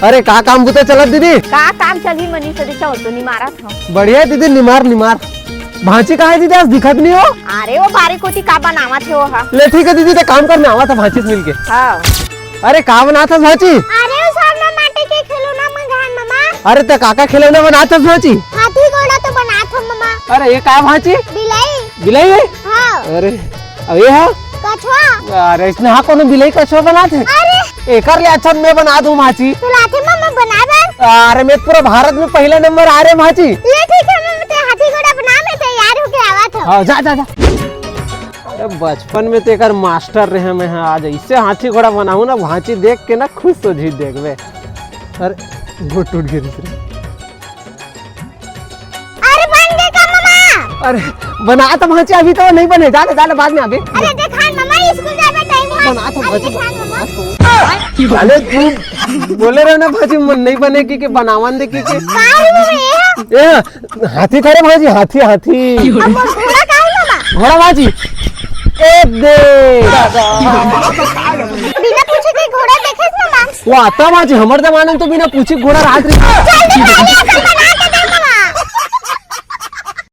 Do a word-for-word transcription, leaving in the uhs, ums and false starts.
अरे, का काम बुता चलत दीदी? का काम चलही मनीष, अरे चल तो निमारत हव। बढ़िया दीदी, निमार निमार। भांची कहाँ हे दीदी, आज दिखत नहीं हो? अरे वो बारी कोती का बनावत हे वो हा। ले ठीक है दीदी, ते काम करने आवा था भांची से मिलके। हाँ। अरे का बनात हस भांची? अरे वो सरना माटी के खिलौना मंगान ममा। अरे ते का का खिलौना बनात हस भांची? हाथी घोड़ा तो बनात हव ममा। अरे ये का भांची? बिलाई। बिलाई है? हाँ। अरे अब ये हा? कछुआ। अरे इसने हा कोनो बिलाई कछुआ बनात हे? अरे एकर ले अच्छा मैं बना दूं भांची। तू लाथे ममा बना बर। अरे मैं पूरा भारत में पहला नंबर आ रे भांची। ले ठीक है ममा, ते हाथी घोड़ा बना, मैं तैयार होके आवत हव। हाँ जा जा जा। अरे बचपन में तो एकर मास्टर रहे मैं, हाँ, आज ऐसे हाथी घोड़ा बनाऊं ना, भांची देख के ना खुश हो जी देखबे। अरे वो टूट गया दूसरे। अरे बन गए का ममा? अरे बना तो भांची, अभी तो नहीं बने, जा ले, जा ले, बाद में अभी। अरे देखान ममा, स्कूल जाबे टाइम है। बना तो अरे भांची। देखान ममा। अरे तू बोले रहे ना भांची, मन नहीं बने की, के बनावन दे की, के। का है ममा ये? ए, हाथी था रे भांजी, हाथी, हाथी। अब वो घोड़ा का है ममा? घोड़ा भांजी। ए दे। बिना पूछे के घोड़ा देखे ममा? वो आता भांजी, हमर जमाने में तो बिना पूछे घोड़ा राहत रही। जल्दी खा लिया, सब बना के